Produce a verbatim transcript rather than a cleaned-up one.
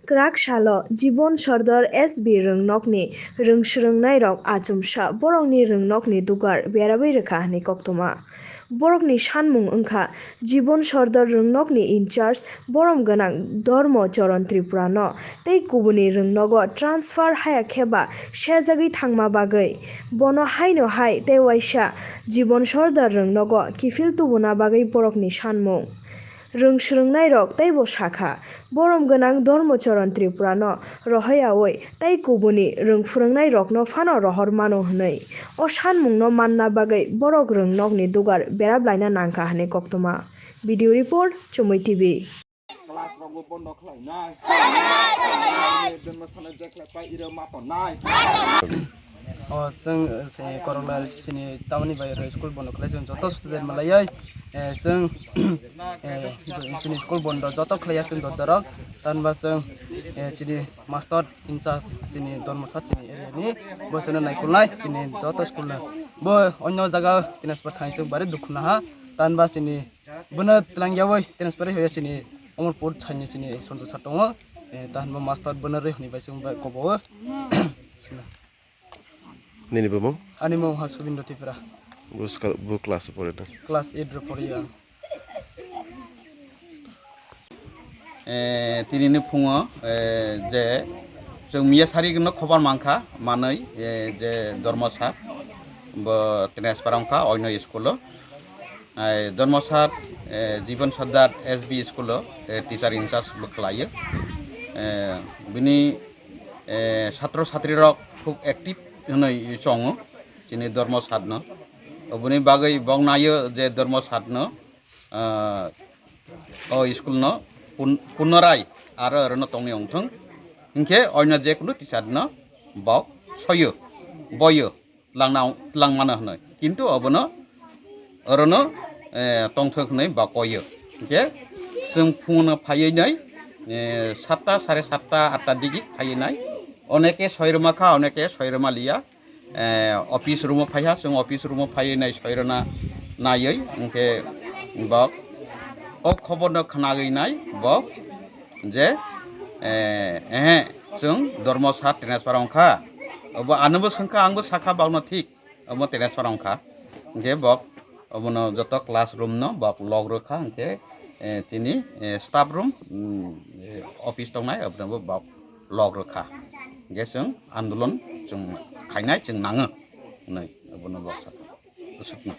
Kwrak salo Jibon Sordar S B rwngnokni rwng swrwngnairok achomsa borokni rwngnokni dugar berabwi rwkha hwnwi koktwma. Borokni sanmung wngkha Jibon Sordar rwngnokni in charge borom gwnang Dharma Charan Tripura no tei kubuni rwngnogo transfer haya khe ba sejagwi thangma bagwi. Bono haino hai tei waisa Jibon Sordar rwngnogo kiphil tubuna bagwi borokni sanmung. Rwng swrwngnairok teibo sakha, borom gwnang Dharma Charan Tripura no rohoryawi tei kubuni rwng phwrwngnairokno phano rohor mano hwnwi. O sanmungno manna bagwi borok rwngnokni dugar berablaina nangkha hwnwi koktwma. Video report, Chumui T V. Class rokbo bondo khlainai. Jono sana je khlai pai iro ma tongnai. O, chwng, eh, se korokla chini tamoni bai oro school bondo khlai chwng joto student malaioi. Eh, chwng, eh, chini school bondo joto khlaiya chwng dojorok. Tanba chwng, eh, chini master in charge chini Dharma sir chini area ni bo chwngno naikolnai chini joto school no. Bo onyo jaga transfer thangwi chwng bari dukhu naha. Tanba chini bono twlangyawi transfer hoya chini Omorpur chhaini chini Santosh sir tongo. Eh, tahan bo master bono rwi hwnwi bai chwng bai kobo. Nini bumung? Ani mung ha Subindra Tripura. Bo ska-, bo class o pore tong? Class eight ro pori ang. Eh, tini ni phungo, eh, je chwng miya sari no khobar mankha manwi, eh, je Dharma sir bo transfer wngkha oino school o. Ai Dharma sir, eh, Jibon Sordar S B school o, eh, teacher in charge bo khlaio. Eh, bini, eh, satro satri rok khub active hwnwi chongo chini Dharma sir no. Oboni bagwi bok naio je Dharma sir no, ah, o school no pun-, punorai aro orono tongwi wngthung. Hinkhe oino je kunu teacher no bok soyo, boyo, twlangna, twlangmano hwnwi. Kintu obono orono, eh, tongthok hwnwi bok koyo. Hinkhe chwng phungono phaiwi nai, eh, satta, sare satta, atta digi phaiwi nai. Oneke soirwma kha, oneke soirwma liya. Eh, office room o phaiha, chwng office room o phaiwi nai soirwna naiwi, hinkhe bok o khobor no khwnagwi nai bok je, eh, ehe, chwng Dharma sir transfer wngkha. Obo anobo swngkha, angbo sakha bokno thik, obo transfer wngkha. Hinkhe bok obono joto classroom no bok lock rwkha, hinkhe, eh, tini, eh, staff room, mm, eh, office tongnai, obono bok lock rwkha. Hinkhe chwng andolon chwng khainai chwng nango hwnwi obono bok sakha. Usukno.